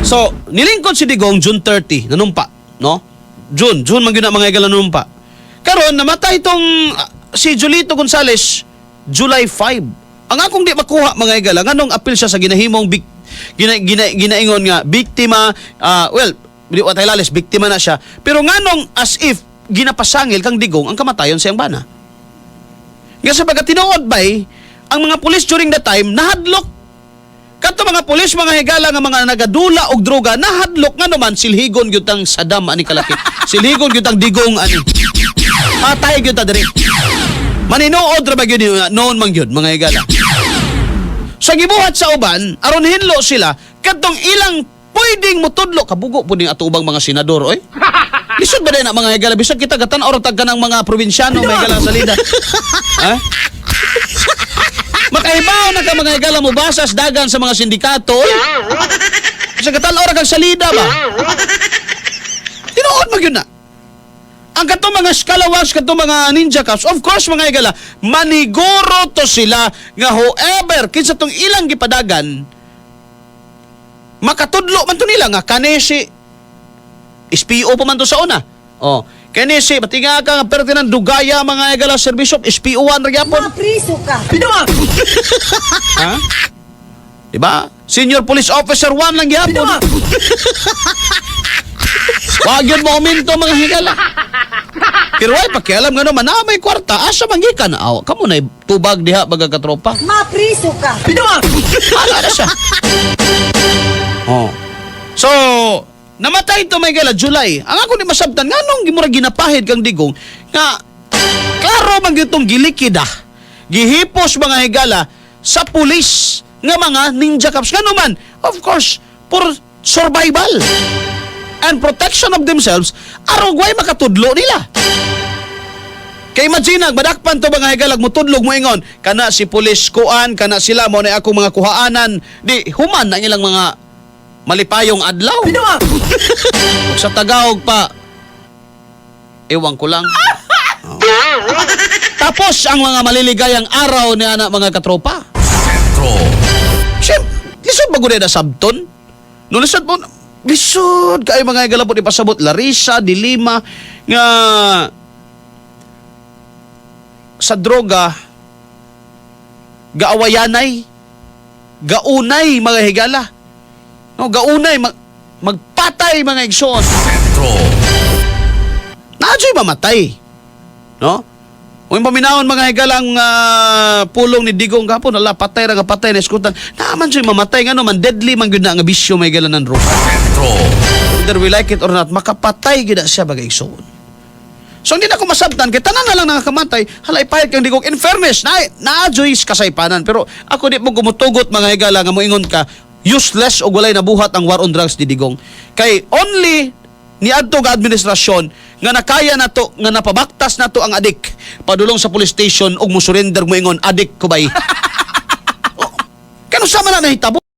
So, nilingkod si Digong June 30, nanumpa, no? June man gyud na, mga higala, nanumpa. Karon namatay itong si Julito Gonzales July 5. Ang akong di makuha, mga higala, nganong apil siya sa ginahimong bik, gina, gina, ginaingon nga biktima, well, di wa tay lalis, biktima na siya. Pero nganong as if ginapasangil kang Digong ang kamatayon sa iyang bana? Nga sa pagkatinuod bay, ang mga pulis during that time nahadlok. Kadto mga pulis, mga higala, nga mga nagadula og droga, nahadlok nga naman silhigon gyud tang Saddam ani kalaki. Silhigon gyud tang Digong ani. Patay gyud ta diri. Maninuod ra ba gyud noon man gyud, mga higala. Sa gibuhat sa uban aron hinlo sila kadtong ilang pwedeng mutudlo, kabugo pud ning ato ubang mga senador oy. Lisod ba din na, mga higala, bisag kita gatan-aw ra tag kanang mga probinsyano, mga higala, sa salida. Ha? Makahibaw na ka, mga higala, mo basas dagan sa mga sindikato, oy. Sa gatan-aw ra kag salida ba? Tinuod man gyud na. Ang katong mga scalawags, katong mga ninja cops, of course, mga higala, maniguro to sila nga whoever, kinsa tong ilang gipadagan, makatudlo man to nila nga kani si SPO pa man to sa una. Oh, kani si batinga ka nga Ferdinand Dugaya, mga higala, serbisyo SPO 1 ra gyapon. Mapriso ka. Ha? Diba? Senior Police Officer 1 lang gyapon. Wag yun mo uminto, mga higala. Pero ay pakialam nga naman na may kwarta, asa man gikan? Aw, kamo na tubag diha baga katropa. Mapriso ka. Ano na siya? Oh. So, namatay ito may gala July. Ang ako ni masabtan nganong gimura ginapahid kang Digong nga klaro man gyud tong gilikida. Gihipos, mga higala, sa pulis nga mga ninja cops. Ngano man, of course, for survival and protection of themselves aron way makatudlo nila. Kay imagine, madakpan to, mga higalag, mutudlog mo ingon kana si pulis kuan kana sila mo na akong mga kuhaanan, di human ang ilang mga malipayong adlaw. Ug sa Tagahog pa, ewan ko lang. Oh. Tapos ang mga maliligayang araw ni ana, mga katropa. Sentro. Siyempre, lisod ba gud na sabton? No, lisod mo, lisod kay, mga higala, po ipasabot Larissa de Lima nga sa droga gaawayanay, gaunay, mga higala, no, gaunay magpatay, mga igsoon. Sentro. Naadyo'y mamatay, no? Kung paminawon, mga higala, ang pulong ni Digong gapon, ala, patay ra nga patay na eskutan. Naaman siya'y mamatay ngano man deadly man gyud na nga bisyo, mga higala, ng droga. Sentro. Whether we like it or not, makapatay gyud na siya, mga igsoon. So hindi na ko masabtan kay tanan na lang nakakamatay, hala, ipahid kang Digong. In fairness, na naadyoy kasaypanan, pero ako di mo gumutugot, mga higala, nga moingon ka useless o walay nabuhat ang war on drugs ni Digong. Kay only ni adto nga administrasyon nga nakaya nato nga napabaktas nato ang adik padulong sa police station ug mo surrender, moingon, "Adik ko bay." Oh, kano sa man na nahitabo?